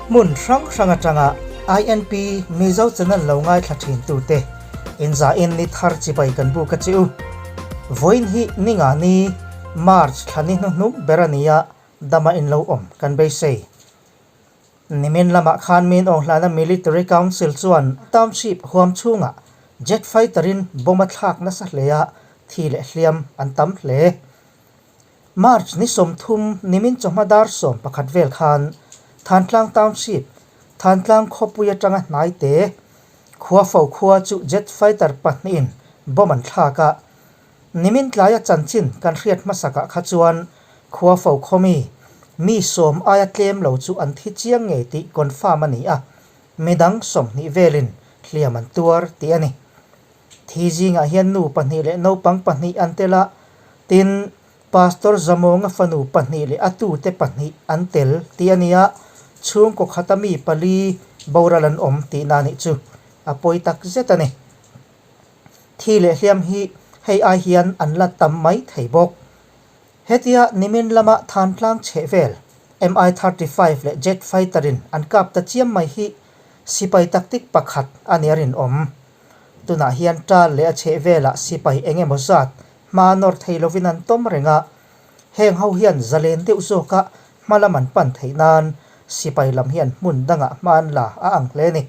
Hmun hrang hrang atanga INP Mizo channel lo ngaithla thin tute inzain ni thar chibai kan buk a che u. Vawiin hi ninga ni March thla ni hnuhnung ber a ni a, dama in lo awm kan beisei. Nimin lamah khan Min Aung Hlana Military Council chuan township huam chhungah jet fighter in bomb a thlak nasa hle a, thi leh hliam an tam hle. March ni 30 nimin chawhma dar 11 vel khan Thantlang Township, Thantlang khawpui atanga hnai te, Khuafo khua chu jet fighter pahnihin bomb an thlak a. Nimin tlaia chanchin kan hriat hmasakah kha chuan Khuafo khawmi mi sawm aia tlem lo chu an thi chiang ngei tih confirm a ni a, midang 20 velin hliam an tuar tih a ni. Thi zingah hian nu pahnih leh naupang pahnih an tel a, tin, Pastor Zamuanga fanu pahnih leh a tute pahnih an tel tih a ni a, chhungkaw khata mi pali boral an awm tihna nih chu a pawi tak zet a ni. Thi leh hliam hi hei ai hian an la tam mai thei bawk. Hetia nimin lama Thantlang chheh vel Mi-35 leh jet fighter in an kap ta chiam mai hi sipai tactic pakhat a nia rinawm. Tunah hian ṭal leh a chheh velah sipai eng emaw zat hma nawr thei lovin an tawm reng a, heng ho hian zalen deuh zawka hma lam an pan theih nan sipai lam hian hmun dangah hma an la a ang hle a ni.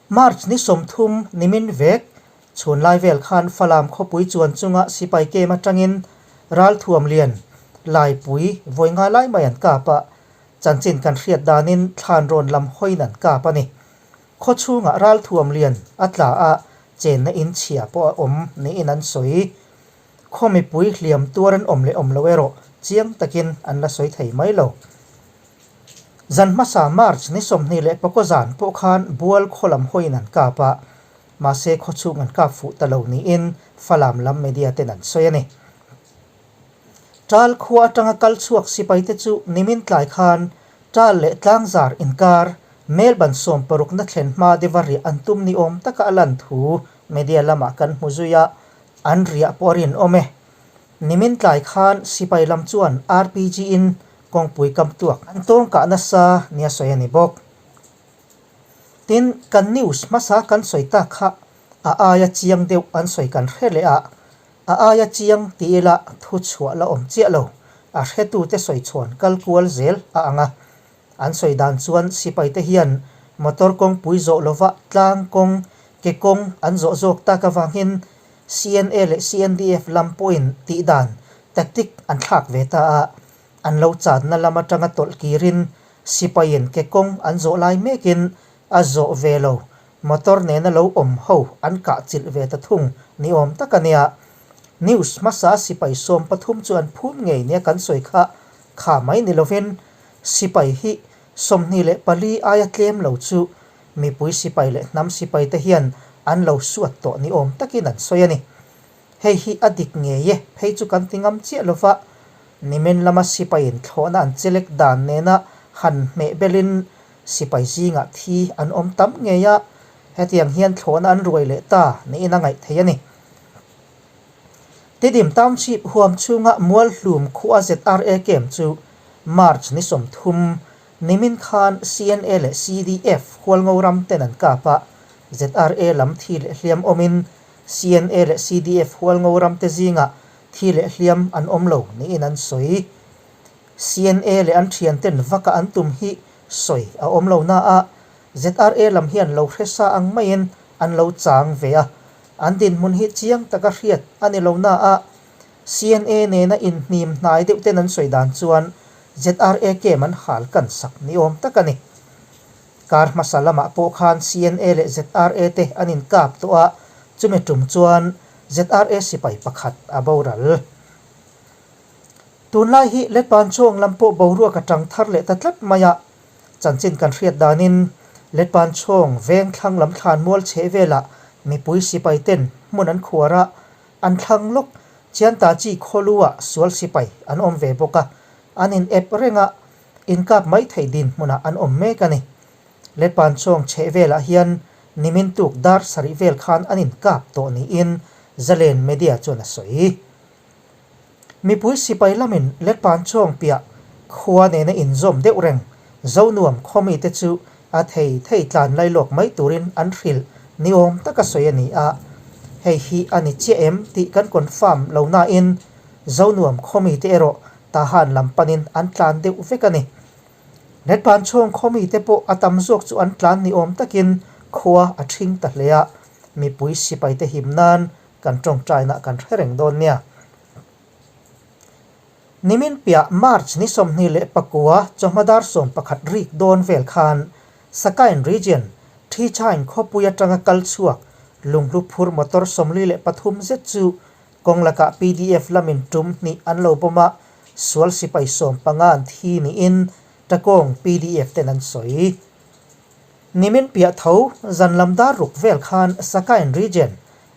March ni 30 nimin vek chhun lai vel khan Falam khawpui chuan chunga sipai kem atangin ralthuam lian laipui vawi nga lai mai an kap a, chanchin kan hriat danin thlan rawn lam hawiin an kap a ni. Khaw chhungah ralthuam lian a tla a, chenna in chhia pawh a awm niin an sawi. Khaw mipui hliam tuar an awm leh awm lo erawh chiang takin an la sawi thei mai lo. Zan hmasa March ni 29 zan pawh khan Bual khaw lam hawiin an kap a, mahse khaw chhung an kap fuh ta lo niin Falam lam media ten an sawi a ni. Ṭal khua aṭanga kal chhuak sipaite chu nimin tlai khan ṭal leh tlangzar inkar Melbourne 60na thlen hma deuha riah an tum ni awm taka a lan thu media lamah kan hmu zui a, an riah pawh a rinawm e. Nimin tlai khan sipai lam chuan RPG-in kawngpui kam tuak an tawngkah nasa nia sawi a ni bawk. Tin, kan news hmasa kan sawi tak kha a aia chiang deuh an sawi kan hre leh a, A aia chiang ti ila thu chhuah la awm chiah lo, a hretute sawi chhuan kal kual zel a ang a. An sawi dan chuan sipaite hian motor kawngpui zawh lova tlang kawng, ke kawng an zawh zawk tak avangin CNA leh CNDF lam pawhin tih dan, tactic, an thlak ve ta a. An lo channa lam atanga tawlh kirin sipaiin ke kawng an zawh lai mekin a zawh ve lo. Motor nena lo awm ho an kah chilh ve ta thung ni awm tak a nia. News hmasa sipai 13 chu an phum ngei nia kan sawi kha kha mai ni lovin sipai hi 24 aia tlem lo chu mipui sipai leh hnam sipai te hian an lo suat tawh ni awm takin an sawi a ni. Hei hi a dik ngei e, phei chu kan ti ngam chiah lova, nimin lama sipaiin thlawhna an chelek dan nena han hmeh belin sipai zingah thi an awm tam ngei a, hetiang hian thlawhna an ruai leh ta niin a ngaih theih a ni. Tidim Township huam chhunga Mualhlum khua ZRA camp chu March ni 30 nimin khan CNA leh CDF Hualngo ram ten an kap a, ZRA lam thi leh hliam awmin CNA leh CDF Hualngo ram te zingah thi leh hliam an awm lo niin an sawi. CNA leh an thian ten vaka an tum hi sawi a awm lo na a, ZRA lam hian lo hre sa ang maiin an lo chang ve a, an dinhmun hi chiang taka hriat a ni lo na a, CNA nena inhnim hnai deuh ten an sawi dan chuan ZRA kem an hal kan sak ni awm tak a ni. Kar hmasa lamah pawh khan CNA leh ZRA te an inkap tawh a, chumi tum chuan ZRA sipai pakhat a boral. Tunlai hi Letpan chhawng lam pawh boruak a tang thar leh ta tlat mai a, chanchin kan hriat danin Letpan chhawng veng thlang lam thlan mual chheh velah mipui sipai ten hmun an khuar a, an thlang lawk Chianta chi khawluah sual sipai an awm ve bawk a, an in ep reng a, inkap mai thei dinhmunah an awm mek a ni. Letpan chhawng chheh velah hian nimin tuk dar sarih vel khan an inkap tawh niin Zalen Media chuan a sawi. Mipui sipai lamin Letpan chhawng piah khua nena inzawm deuh reng Zonuam khawmite chu a thei thei tlan lailawk mai turin an hrilh ni awm taka sawi a ni a. Hei hi a ni chiah em tih kan confirm lo nain Zonuam khawmite erawh Tahan lam panin an tlan deuh vek a ni. Letpan chhawng khawmite pawh a tam zawk chu an tlan ni awm takin khua a ṭhing ta hle a, mipui sipaite him nan kan ṭawngṭaina kan hre reng dawn nia. Nimin piah March ni 29 chawhma dar 11 rik dawn vel khan Sakain Region, Thichain khawpui atanga kal chhuak lunghlu phur motor 43 zet chu kawng lakah PDF lamin tum hnih an lo bawm a, sual sipai 15 an thi niin Takawng PDF ten an sawi. Nimin piah tho zan lam dar ruk vel khan Sakain Region,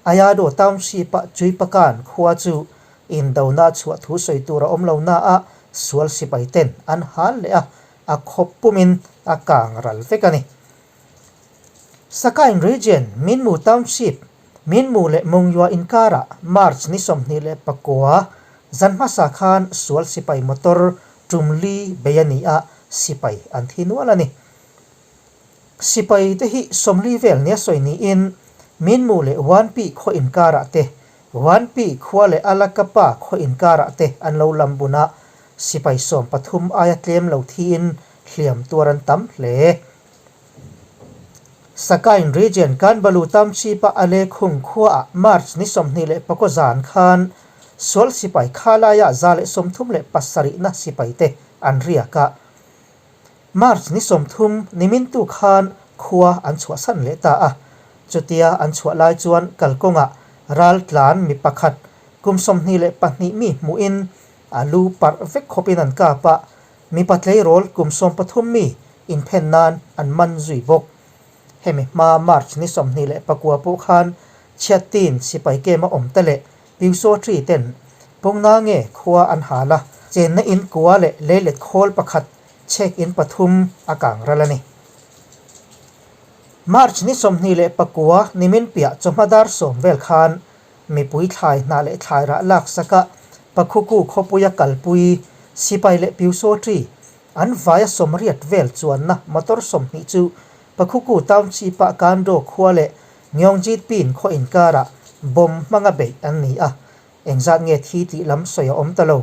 Ayado Township-a Chuipakan khua chu indona chhuah thu sawi tur a awm lo na a, sual sipai ten an hal leh a, a khawp pumin a kang ral vek a ni. Sakain Region, Minmu Township, Minmu leh Mungyua inkarah March ni 29 zan hmasa khan sual sipai motor tum li bei a ni a, sipai an thi nual a ni. Sipai te hi 40 vel nia sawi niin Minmu leh Wanpi khaw inkarah te, Wanpi khua leh Alakapa khaw inkarah te an lo lam bun a, sipai 13 aia tlem lo thiin hliam tuar an tam hle. Sakain Region Kanbalu Township-a Ale Khung khuaah March ni 29 zan khan sual sipai khalaia 137na sipai te an riak a. March ni 30 nimin tu khan khua an chhuahsan leh ta a. Chutia an chhuah lai chuan kalkawngah ral tlan mi pakhat kum 22 mi hmuhin a lu parh vek khawpin an kap a, mipa tleirawl kum 13 mi inphen nan an man zui bawk. Hemi hma March ni 29 pawh khan chhiattin sipai kema awm te leh Piusawṭi ten pawngna nge khua an hal a, chenna in kua leh leilet khawl pakhat chhek in pathum a kang ral a ni. March ni 29 nimin piah chawhma dar 10 vel khan mipui thlai hnah leh thlai rah laksak a Pakhuku khawpuia kalpui sipai leh Piusawṭi an vaia 80 vel chuanna motor 20 chu Pakhuku Township-ah Kando khua leh Ngyongjitpin khaw inkarah bomb hmanga beih an ni a, engzat nge thi tih lam sawi a awm ta lo.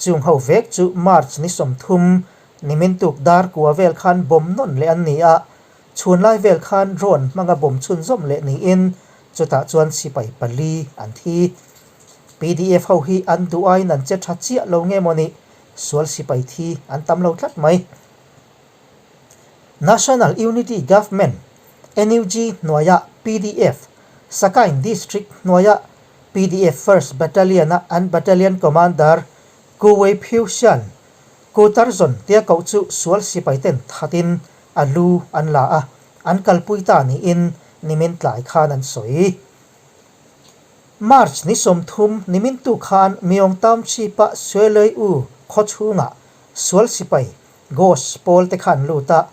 Chung ho vek chu March ni 30 nimin tuk dar kua vel khan bomb nawn leh an ni a, chhun lai vel khan drone hmanga bomb chhunzawm leh niin chutah chuan sipai pali an thi. PDF ho hi an duh aiin an che tha chiah lo nge maw ni, sual sipai thi an tam lo tlat mai. National Unity Government, NUG, hnuaia PDF, Sakain District hnuaia PDF First Battalion-a an Battalion Commander Ku Wei Phyu Shan, Ku Tarzon tia koh chu sual sipai ten thatin a lu an la a, an kalpui ta niin nimin tlai khan an sawi. March ni 30 nimin tu khan Myong Township-a Suelei U khaw chhungah sual sipai Ghost pawl te kha an lut a,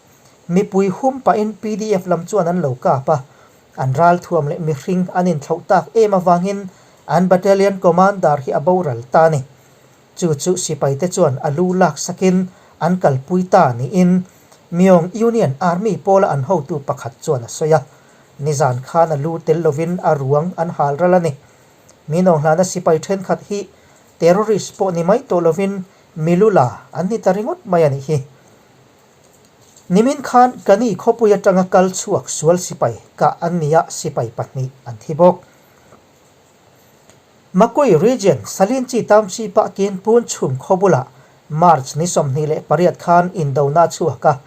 mipui hum pahin PDF lam chuan an lo kap a, an ralthuam leh mihring an inthlauh tak em avangin an Battalion Commander hi a boral ta a ni. Chu chu sipai te chuan a lu lak sakin an kalpui ta niin Myong Union Army pawla an hotu pakhat chuan a sawi a. Nizan khan a lu tel lovin a ruang an hal ral a ni. Min awnghlana sipai thenkhat hi terrorist pawh ni mai tawh lovin Milula an ni ta ringawt mai a nih hi. Nimin khan Kani khawpui atanga kal chhuak sual sipai kah an ni a, sipai pahnih an thi bawk. Makui Region Salinchi Township-ah Kinpun chhum khaw bulah March ni 28 khan indona a chhuak a,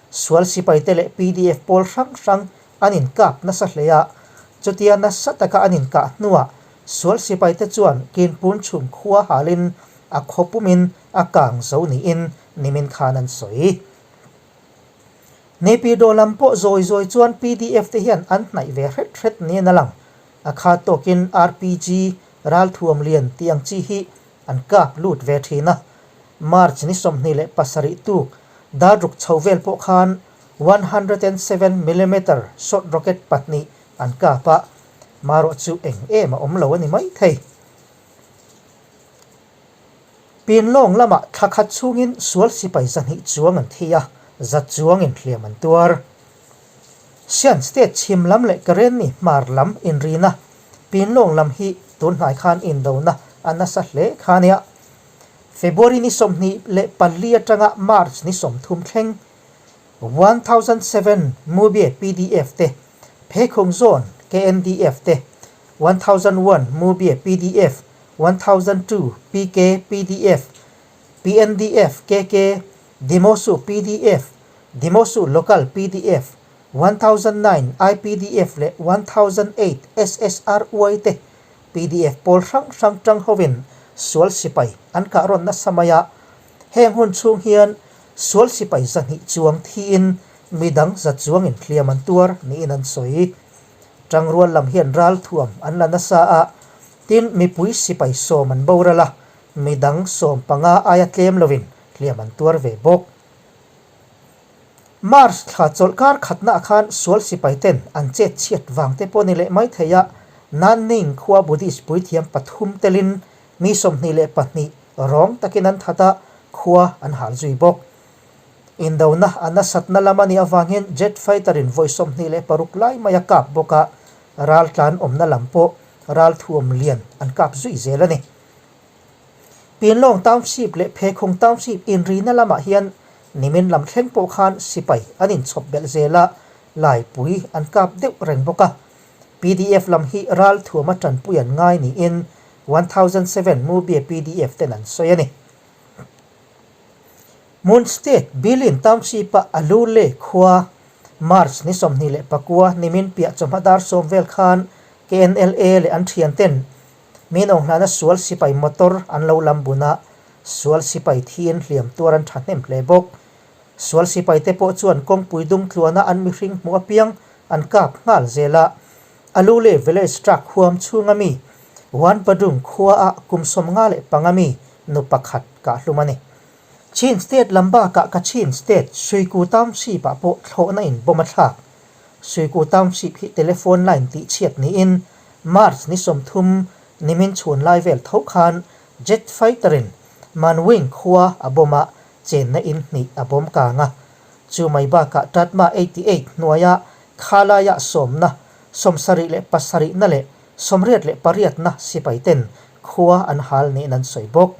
sual sipaite leh PDF pawl hrang hrang an inkap nasa hle a, chutia nasa taka an inkah hnuah sual sipaite chuan Kinpun chhum khua halin a khaw pumin a kang zo niin nimin khan an sawi. Naypyidaw lam pawh zawi zawi chuan PDF te hian an hnaih ve hret hret niin a lang. A khat tawkin RPG ralthuam lian tih ang chi hi an kap lut ve thin a. March ni 27 tuk dar ruk chho vel pawh khan 107 millimeter short rocket pahnih an kap a, marawh chu eng em a awm lo a ni mai thei. Pinlawng lamah thla khat chhungin sual sipai 200 chuang an thi a, Zachuangin hliam an tuar. Shan State chhim lam leh Karenni hmar lam inrina Pinlawng lam hi tun hnai khan indona a nasa hle kha nia. February ni 24 atanga March ni 30 thleng 1007 Mubye pdf te, Phekhung Zone KNDF te, 1001 Mubye pdf, 1002 PK pdf, PNDF KK, Dimosu pdf, Dimosu Local pdf, 1009 IPDF leh 1008 SSRY te pdf pawl hrang hrang tang hovin sual sipai an kah rawn nasa mai a. Heng hun chhung hian sual sipai 200 chuang thiin midang za chuangin hliam an tuar niin an sawi. Tangrual lam hian ralthuam an la nasa a, tin mipui sipai 10 an boral a, midang 15 aia tlem lovin hliam an tuar ve bawk. March thla chawlh kar khatnaah khan sual sipai ten an chet chhiat vang te pawh ni leh mai thei a, Nanning khua Buddhist puithiam pathum telin mi 22 rawng takin an that a, khua an hal zui bawk. Indona a nasatna lam a nih avangin jet fighter in vawi 26 lai mai a kap bawk a, raltlan awmna lam pawh ralthuam lian an kap zui zel a ni. Pinlawng Township leh Phekhung Township inrina lamah hian nimin lam thleng pawh khan sipai an inchhawp belh zel a, laipui an kap deuh reng bawk a. Pdf lam hi ralthuama tanpui an ngai niin 1007 Mubye pdf ten an sawi a ni. Mon State, Bilin Township-a Alule khua March ni 29 nimin piah chawhma dar 10 vel khan KNLA leh an thianten Min aw hlana sual sipai motor an lo lam bun a, sual sipai thiin hliam tuar an thahnem hle bawk. Sual sipai te pawh chuan kawngpui dung tluana an mihring hmuh apiang an kap nghal zel a. Alule village truck huam chhunga mi Wanpadung khua ah kum 55 mi nu pakhat kah hlum a ni. Chin state lam bakah Kachin state Suiku township ah pawh thlawhna in bomb a thlak. Suiku township hi telephone line tih chhiat niin March ni 30 nimin chhun lai vel tho khan jet fighter in Manwing khua a bomb a, chenna in hnih a bomb kang a. Chu mai bakah Tatma 88 hnuaia khalaiah sawmna, 77 na leh 88 na sipai ten khua an hal niin an sawi bawk.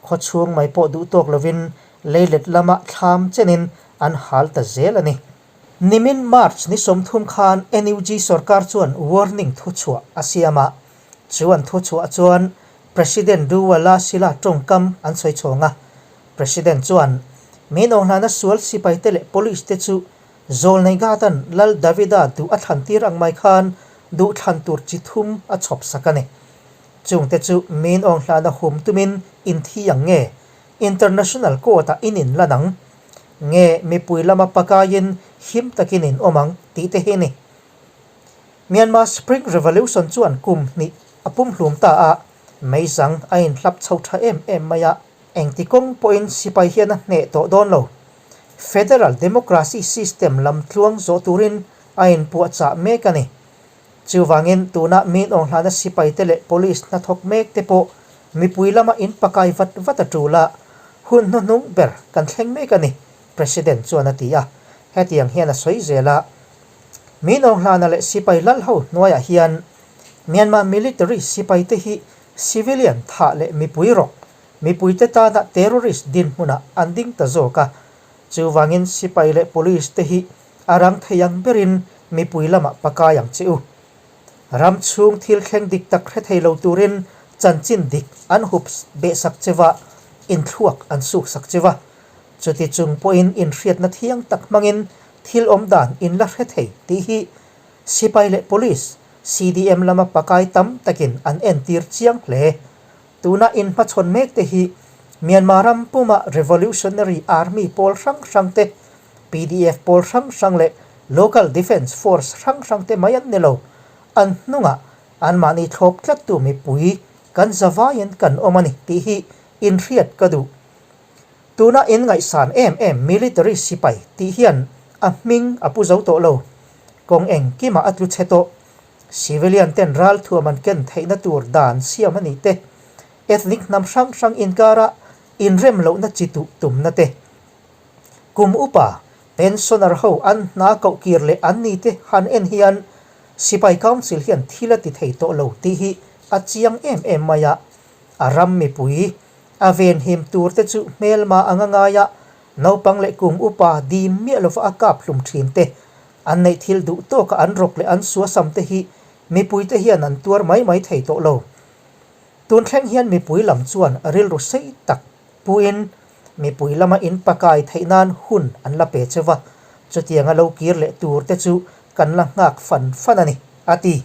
Khaw chhung mai pawh duh tawk lovin leilet lama thlam chenin an hal ta zel a ni. Nimin March ni 30 khan NUG sorkar chuan warning thuchhuah a siam a, chu an thuchhuah chuan President Duwala Sila tawngkam an sawi chhawng a. President chuan, Min aw hlana sual sipaite leh police te chu Zawlnei Gatan Lal Davida duh a thlan tir ang mai khan duh thlan tur chi thum a chhawp sak a ni. Chungte chu min aw hlana hum tumin in thi ang nge? International Court ah in inlan ang? Nge mipui lama pakaiin him takin in awm ang tih te hi a ni. Myanmar Spring Revolution chuan kum hnih a pumhlum ta a, meizang a inhlap chho tha em em mai a. Engti kawng pawhin sipai hian a hneh tawh dawn lo. Federal Democracy System lam tluang zawh turin a inpuahchah mek a ni. Chuvangin tuna min aw hlana sipaite leh police hnathawk mek te pawh mipui lama in pakai vat vat a tul a, hun hnuhnung ber kan thleng mek a ni, President chuan a ti a. Hetiang hian a sawi zel a, Min aw hlana leh sipai lal ho hnuaiah hian Myanmar military sipaite hi civilian thah leh mipui rawk, mipuite tana terrorist dinhmunah an ding ta zawk a. Chuvangin sipai leh police te hi a rang thei ang berin mipui lamah pakai ang che u. Ram chhung thil thleng dik tak hre thei lo turin chanchin dik an hup beh sak che va, inthluak an suk sak che va. Chuti chung pawhin inhriatna thiang tak hmangin thil awm dan in la hre thei tih hi sipai leh police, CDM lama pakai tam takin an entir chiang hle. Tuna inhmachhawn mek te hi Myanmar ram puma Revolutionary Army pawl hrang hrang te, pdf pawl hrang hrang leh Local Defence Force hrang hrang te mai an ni lo. An hnungah anmahni thlawp tlattu mipui kan zavaiin kan awm a ni tih hi inhriat ka duh. Tuna inngaihsan em em military sipai tih hian a hming a pu zo tawh lo. Kawng engkimah a tlu chhe tawh. Civilian ten ralthuam an ken theihna tur dan siam a ni te, ethnic hnam hrang hrang inkara inrem lohna chi tuh tumna te, kum upa Pensioner ho an hna koh kir leh an ni te han en hian Sipai Council hian thil a ti thei tawh lo tih hi a chiang em em mai a. A ram mipui a venhim tur te chu hmelma anga ngaia naupang leh kum upa dim miah lova a kap hlum thin te, an neih thil duh tawka an rawk leh an suasam te hi mipui te hian an tuar mai mai thei tawh lo. Tun thleng hian mipui lam chuan rilru sei tak puin mipui lama in pakai theih nan hun an la pe cheu va, chutianga lo kir leh tur te chu kan la nghak fan fan a ni, a ti.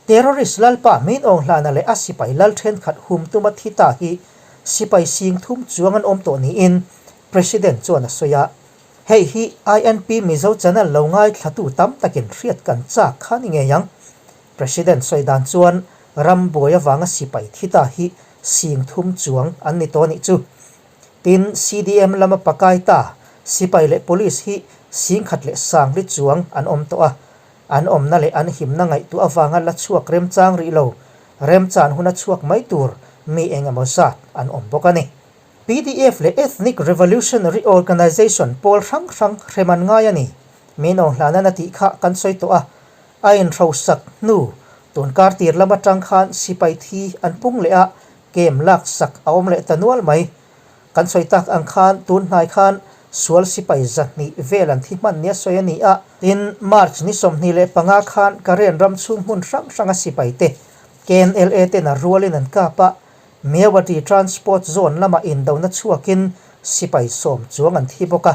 Terrorist lalpa Min Aung Hlana leh a sipai lal thenkhat hum tuma thi ta hi sipai sing thum chuang an awm tawh niin President chuan a sawi a. Hei hi INP Mizo channel lo ngaithlatu tam takin hriat kan chak kha ni ngei ang. President sawi dan chuan ram buai avanga sipai thi ta hi sing thum chuang an ni tawh a nih chu. Tin, CDM lama pakai ta sipai leh police hi sing khat leh sangli chuang an awm tawh a. An awmna leh an himna ngaihtuah avanga la chhuak remchang rih lo, remchan huna chhuak mai tur mi eng emaw zat an awm bawk a ni. Pdf leh Ethnic Revolutionary Organization pawl hrang hrang hrem an ngai a ni. Min awng hlanan a tih kha kan sawi tawh a, a inhrosak hnu tun kar tir lam atang khan sipai thi an pung leh a, kem laksak a awm leh ta nual mai. Kan sawi tak ang khan tun hnai khan sual sipai zahnih vel an thi hman nia sawi a ni a. Tin, March ni 25 khan Karen ram chhung hmun hrang hranga sipai te KNLA ten a rualin an kap a, Myawaddy Transport Zone lamah indona chhuakin sipai sawm chuang an thi bawk a.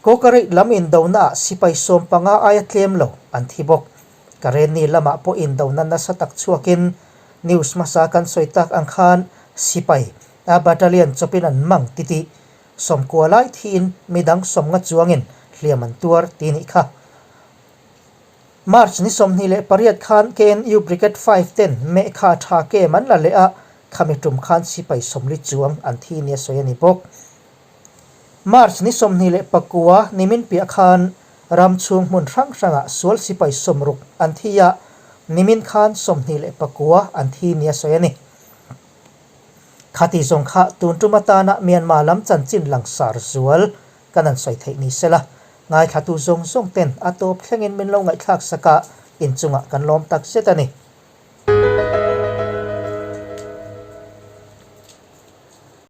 Kawkareit lam indonaah sipai 15 aia tlem lo an thi bawk. Karenni lamah pawh indona nasa tak chhuakin news hmasa kan sawi tak ang khan sipai a battalion chawpin an mang titih 90 lai thiin midang 50 chuangin hliam an tuar ti nih kha. March ni 28 khan KNU Brigade 5 ten mehkha tha kem an la leh a, khami tum khan sipai 40 chuang an thi nia sawi a ni bawk. March ni 29 nimin piah khan ram chhung hmun hrang hrangah sual sipai 60 an thi a, nimin khan 29 an thi nia sawi a ni. Khati zawng kha tun tum atana Myanmar lam chanchin langsar zual kan han sawi theih ni sela, ngaithlatu zawng zawng ten a tawp thlengin min lo ngaihthlak sak a, inchungah kan lawm tak zet a ni.